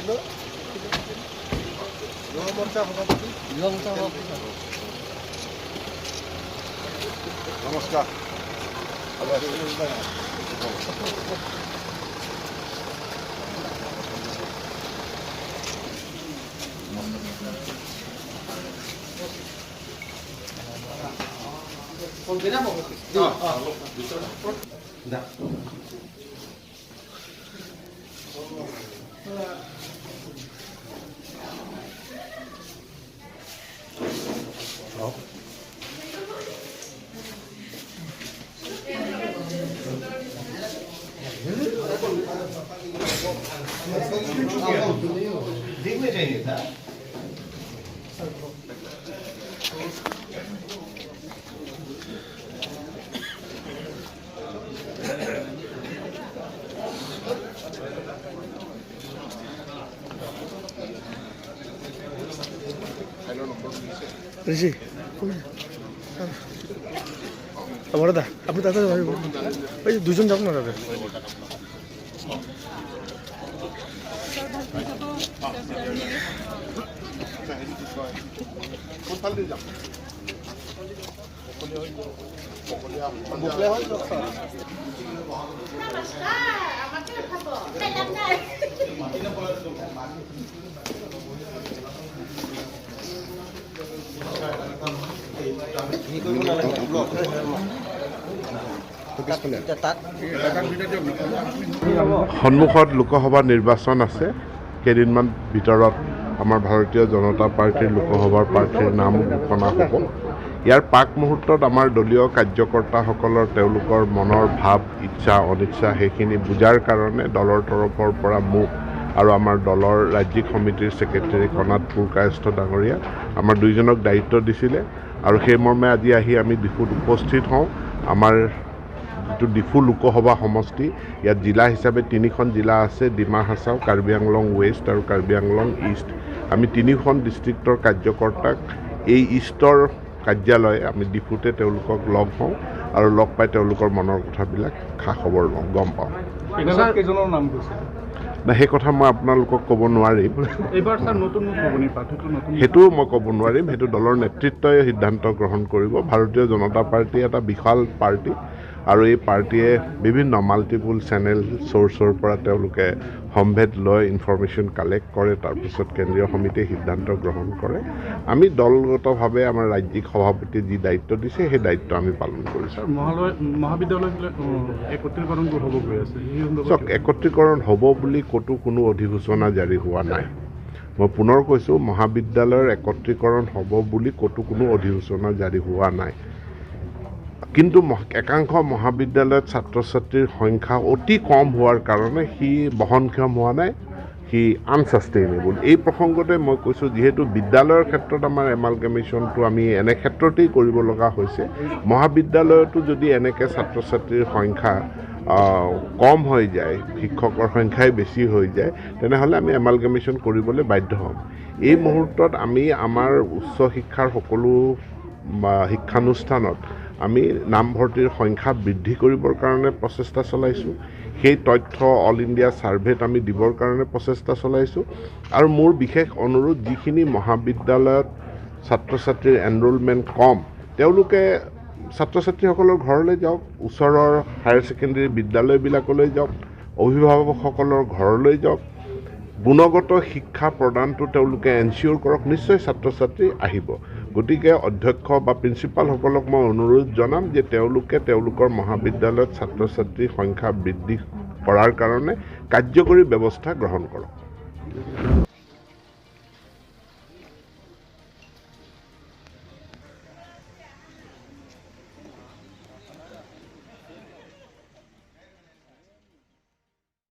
যুৱ মৰ্চা সভাপতি। যুৱ মৰ্চা সভাপতি। নমস্কাৰ। ভালে আছে? ঋষি, বড়দা, আপনি দাদা, ওই দুজন যাবো না দাদা। কোনফালেদি যাম? সন্মুখত লোকসভা নিৰ্বাচন আছে। কেইদিনমান ভিতৰত আমাৰ ভাৰতীয় জনতা পাৰ্টীৰ লোকসভাৰ প্ৰাৰ্থীৰ নাম ঘোষণা হ'ব। ইয়াৰ পাক মুহূৰ্তত আমাৰ দলীয় কাৰ্যকৰ্তাসকলৰ তেওঁলোকৰ মনৰ ভাৱ, ইচ্ছা অনিচ্ছা সেইখিনি বুজাৰ কাৰণে দলৰ তৰফৰ পৰা মোক আৰু আমাৰ দলৰ ৰাজ্যিক সমিতিৰ ছেক্ৰেটেৰী কণাদ পুৰকায়স্থ ডাঙৰীয়া আমাৰ দুইজনক দায়িত্ব দিছিলে আৰু সেই মৰ্মে আজি আহি আমি ডিফুত উপস্থিত হওঁ। আমাৰ যিটো ডিফু লোকসভা সমষ্টি, ইয়াত জিলা হিচাপে তিনিখন জিলা আছে, ডিমা হাছাও, কাৰ্বি আংলং ৱেষ্ট আৰু কাৰ্বি আংলং ইষ্ট। আমি তিনিখন ডিষ্ট্ৰিক্টৰ কাৰ্যকৰ্তাক এই ইষ্টৰ কাৰ্যালয় আমি ডিফুতে তেওঁলোকক লগ হওঁ আৰু লগ পাই তেওঁলোকৰ মনৰ কথাবিলাক খা খবৰ লওঁ, গম পাওঁ। নাই, সেই কথা মই আপোনালোকক ক'ব নোৱাৰিম। সেইটোও মই ক'ব নোৱাৰিম, সেইটো দলৰ নেতৃত্বই সিদ্ধান্ত গ্ৰহণ কৰিব। ভাৰতীয় জনতা পাৰ্টী এটা বিশাল পাৰ্টী আৰু এই পাৰ্টীয়ে বিভিন্ন মাল্টিপুল চেনেল চ'ৰ্চৰ পৰা তেওঁলোকে সম্ভেদ লৈ ইনফৰ্মেশ্যন কালেক্ট কৰে, তাৰপিছত কেন্দ্ৰীয় সমিতিয়ে সিদ্ধান্ত গ্ৰহণ কৰে। আমি দলগতভাৱে আমাৰ ৰাজ্যিক সভাপতিয়ে যি দায়িত্ব দিছে সেই দায়িত্ব আমি পালন কৰিছোঁ। চাওক, একত্ৰীকৰণ হ'ব বুলি ক'তো কোনো অধিসূচনা জাৰি হোৱা নাই। মই পুনৰ কৈছোঁ, মহাবিদ্যালয়ৰ একত্ৰীকৰণ হ'ব বুলি ক'তো কোনো অধিসূচনা জাৰি হোৱা নাই। কিন্তু একাংশ মহাবিদ্যালয়ত ছাত্ৰ ছাত্ৰীৰ সংখ্যা অতি কম হোৱাৰ কাৰণে সি বহনক্ষম হোৱা নাই, সি আনচাষ্টেইনেবল। এই প্ৰসংগতে মই কৈছোঁ, যিহেতু বিদ্যালয়ৰ ক্ষেত্ৰত আমাৰ এমালগেমেশ্যনটো আমি এনে ক্ষেত্ৰতেই কৰিব লগা হৈছে, মহাবিদ্যালয়তো যদি এনেকৈ ছাত্ৰ ছাত্ৰীৰ সংখ্যা কম হৈ যায়, শিক্ষকৰ সংখ্যাই বেছি হৈ যায়, তেনেহ'লে আমি এমালগেমেশ্যন কৰিবলৈ বাধ্য হ'ম। এই মুহূৰ্তত আমি আমাৰ উচ্চ শিক্ষাৰ সকলো শিক্ষানুষ্ঠানত আমি নামভৰ্তিৰ সংখ্যা বৃদ্ধি কৰিবৰ কাৰণে প্ৰচেষ্টা চলাইছোঁ। সেই তথ্য অল ইণ্ডিয়া ছাৰ্ভেত আমি দিবৰ কাৰণে প্ৰচেষ্টা চলাইছোঁ। আৰু মোৰ বিশেষ অনুৰোধ, যিখিনি মহাবিদ্যালয়ত ছাত্ৰ ছাত্ৰীৰ এনৰোলমেণ্ট কম, তেওঁলোকে ছাত্ৰ ছাত্ৰীসকলৰ ঘৰলৈ যাওক, ওচৰৰ হায়াৰ ছেকেণ্ডেৰী বিদ্যালয়বিলাকলৈ যাওক, অভিভাৱকসকলৰ ঘৰলৈ যাওক, গুণগত শিক্ষা প্ৰদানটো তেওঁলোকে এনচিয়'ৰ কৰক, নিশ্চয় ছাত্ৰ ছাত্ৰী আহিব। গতিকে অধ্যক্ষ বা প্ৰিন্সিপালসকলক মই অনুৰোধ জনাম যে তেওঁলোকে তেওঁলোকৰ মহাবিদ্যালয়ত ছাত্ৰ ছাত্ৰীৰ সংখ্যা বৃদ্ধি কৰাৰ কাৰণে কাৰ্যকৰী ব্যৱস্থা গ্ৰহণ কৰক।